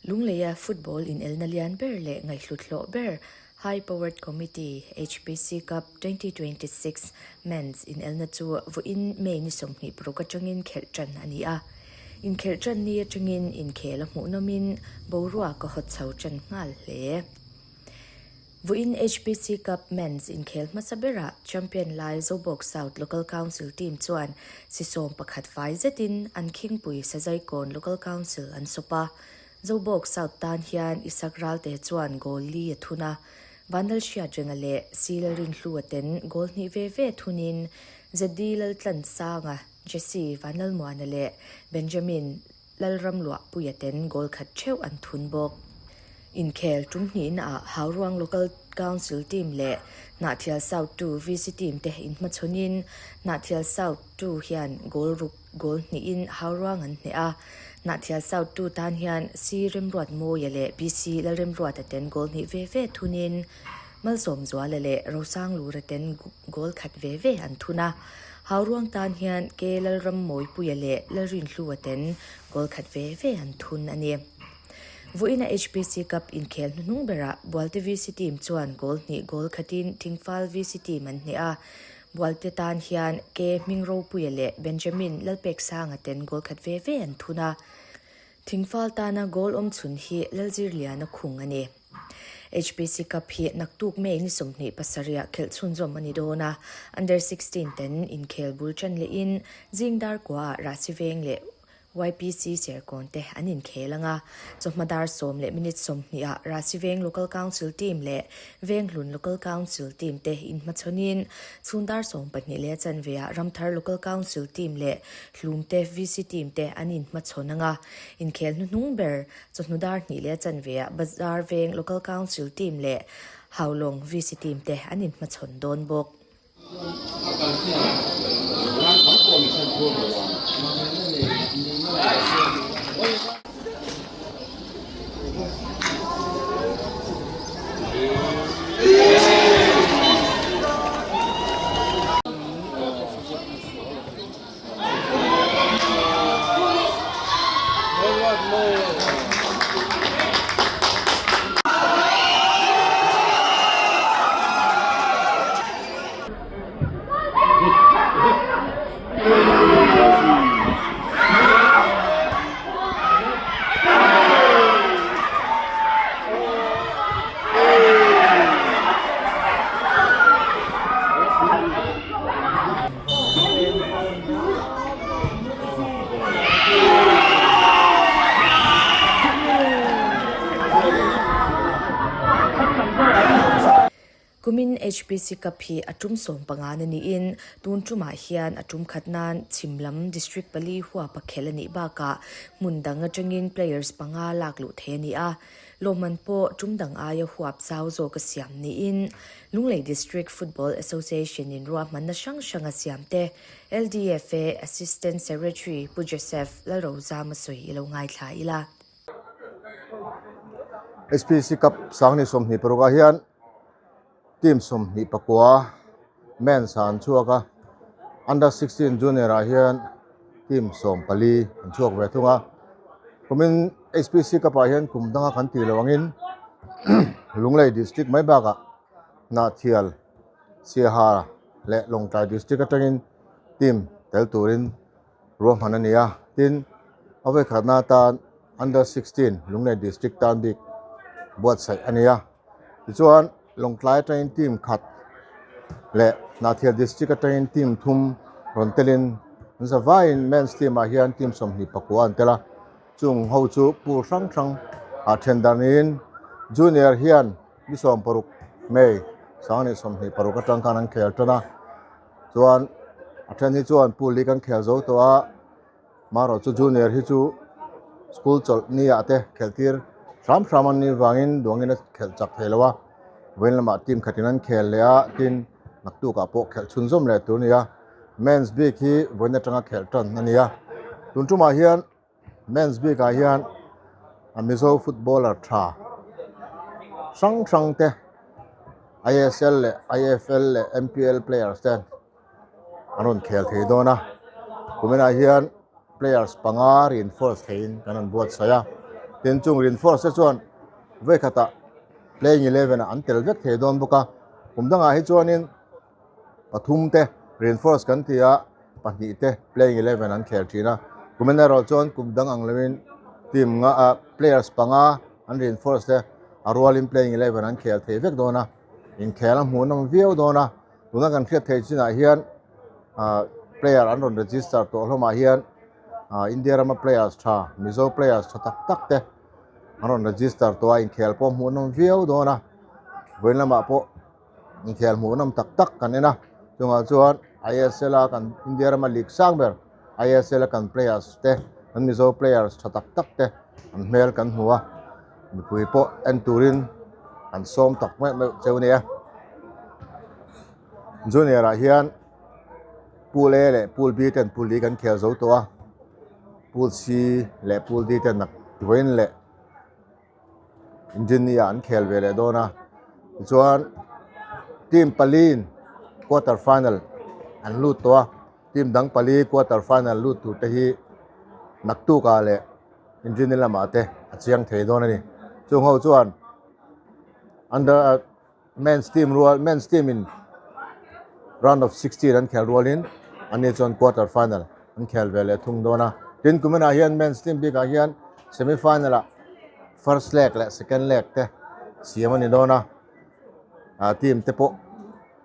Lungleia football inelna lian ber leh ngaihhlut hlawh ber High Powered Committee, HPC, Cup 2026 Men's inelna chu vawiin May ni 26 atangin khelh tan a ni a. Inkhelh tan ni atangin inkhel a hmuhnawmin boruak a hawt chho tan nghal hle. Vawiin HPC Cup Men's inkhel hmasa berah champion lai Zobawk South Local Council team chuan si 11 fai zetin an khingpui Sazaikawn Local Council an sawp a. Zobawk South tan hian Isak Ralte chuan goal li a thun a, Vanlalhriatrenga leh Si Lalrinhlua ten goal hnih ve ve thunin ZD Laltlansanga, Jesse Vanlalmuana leh Benjamin Lalramluahpuia ten goal khat theuh an thun bawk. Inkhel tum hnihnaah Hauruang Local Council team leh Hnahthial South 2 VC team te inhmachhawnin Hnahthial South 2 hian goal ruk goal hnihin Hauruang an hneh a. Hnahthial South 2 tan hian C Remruatmawia leh BC Lalremruata ten goal hnih ve ve thunin Malsawmzuala leh Rosanglura ten goal khat ve ve an thun a. Hauruang tan hian K Lalrammawipuia leh Lalrinhlua ten goal khat ve ve an thun a ni. Vawiina HPC Cup inkhel hnuhnung berah Bualte VC team chuan goal hnih goal khatin Thingfal VC team an hneh a. Bualte tan hian K Hmingro-puia leh Benjamin Lalpeksanga ten goal khat ve ve an thun a. Thingfal tana goal awmchhun hi Lalzirliana khung a ni. HPC Cup hi naktuk May ni 27 ah khelh chhunzawm a ni dawn a, Under 16 ten inkhel bul tan lehin zing dar kuaah Rahsi Veng leh YPC Serkawn te an inkhel ang a, chawhma dar sawm leh minute 20 ah Rahsi Veng Local Council team leh Venghlun Local Council team te inhmachhawnin chhun dar 12 leh a chanve ah Ramthar Local Council team leh Hlumte VC team te an inhmachhawn ang a, inkhel hnuhnung ber Chawhnu dar hnih leh a chanve ah Bazar Veng Local Council team leh Haulawng VC team te an inhmachhawn dawn bawk. Kumin HPC Cup hi a tum 15 na niin tun tumah hian a tum khat nan chhim lam district pali huapa khelh a nih bakah hmun dang atangin players panga lak luh thei a ni a. Lawmman pawh tum dang aia huap zau zawk a siam niin Lunglei District Football Association in ruahmanna hrang hrang a siam te LDFA Assistant Secretary Pu Joseph Lalrozama sawi i lo ngaithla ila. HPC Cup sang ni 26 ah hian team 29 men's ah an chhuak a, under 16 junior ah hian team 14 an chhuak ve thung a. Kumin HPC Cup ah hian kum danga kan tih loh angin Lunglei district mai bakah Hnahthial, Siaha leh Lawngtlai district atangin team tel turin ruahman a ni a. Tin, a vawikhatna atan under 16 Lunglei district tan bik buatsaih a ni a. Tichuan Lawngtlai atangin team khat leh Hnahthial district atangin team thum rawn telin an za vaiin men's team ah hian team 29 an tel a. Chung ho chu pool hrang hrang ah then danin junior hian ni 16 May 2026 atang khan an khel tan a. Chuan a then hi chuan pool hi kan khel zo tawh a. Marawh chu junior hi chu school chawlh ni ah te khelh tir hram hram an nih vangin duangin a khelh chak thei lo a, vawiin lamah team khatin an khel leh a, tin naktuk ah pawh khelh chhunzawm leh tur a ni a, men's bik hi vawiin atanga khelh tan a ni a, tun tumah hian men's bik ah hian a Mizo footballer tha hrang hrang te I_S_L leh I_F_L leh M_P_L players te an rawn khel thei dawn a kuminah hian players panga reinforce theiin kan rawn buatsaih a. Tin chung reinforce te chuan vawikhatah playing eleven ah an tel vek thei dawn bawk a, kum dangah hi chuanin pathum te reinforce kan ti a, pahnih te playing eleven an khel thin a, kum en erawh chuan kum dang ang lovin team nga ah players panga an reinforce te a rualin playing eleven an khel thei vek dawn a, inkhel a hmuhnawm viau dawn a, tuna kan hriat theih chinah hian ah player an rawn register tawh hlawmah hian ah India rama players tha Mizo players tha tak tak te an rawn register tawh a inkhel pawh hmuhnawm viau dawn a vawiin lamah pawh inkhel hmuhnawm tak tak kan en a chungah chuan I_S_L a kan India rama league sang ber I_S_L a kan players te kan Mizo players tha tak tak te an hmel kan hmu a mipui pawh en turin an sawm tak meuh meuh cheu a nia junior ah hian pool A leh pool B ten pool D kan khel zo tawh a pool C leh pool D ten vawiin leh engineer an khel ve leh dawn a tichuan team paliin quarter final an lut tawh a team dang pali quarter final lut tur te hi naktuk ah leh engineer lamah te a chiang thei dawn a ni chung ho chuan under Men's team rual men's team in round of 16 an khel rualin anni chuan quarter final an khel ve leh thung dawn a. Tin kuminah hian men's team bikah hian semi final ah first leg leh second leg te siam a ni dawn a. Ah team te pawh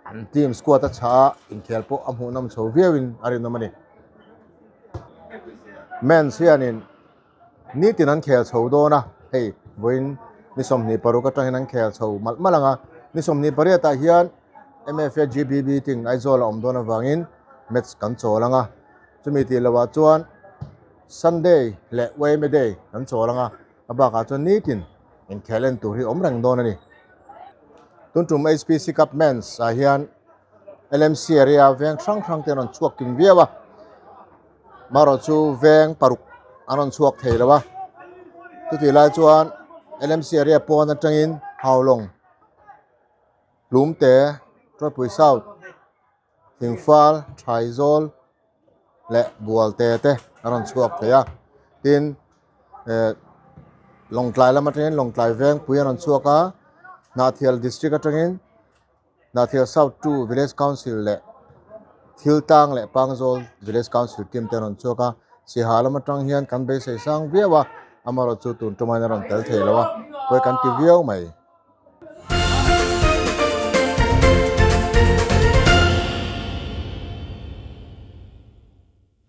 an team squad a chhah a inkhel pawh a hmuhnawm chho viauin a rinawm a ni. Men's hianin Nitin an khel chho dawn a, hei vawiin ni 26 atangin an khel chho malh malh ang a, ni 28 ah hian MFA GBB ting Aizawl a awm dawn avangin match kan chawl ang a, chumi tih lohah chuan Sunday leh Yma Day kan chawl ang a, a bakah chuan nitin inkhel en tur hi awm reng dawn a ni. Tun tum HPC Cup Men's ah hian LMC area veng hrang hrang te an rawn chhuak kim viau a. Marawh chu veng paruk an rawn chhuak thei lo a, chutih lai chuan L_M_C area pawn atangin Haulawng Hlumte Tawipui South Thingfal Thaizawl leh Bualte te an rawn chhuak thei a, tin eh Lawngtlai lam atangin Lawngtlai Vengpui an rawn chhuak a, Hnahthial district atangin. Hnahthial South 2 Village Council leh Thiltlang leh Pangzawl Village Council team te an rawn chhuak a, Siaha lam atang hian kan beisei sang viau a, amaherawhchu tun tumah in a rawn tel thei lo a, pawi kan ti viau mai.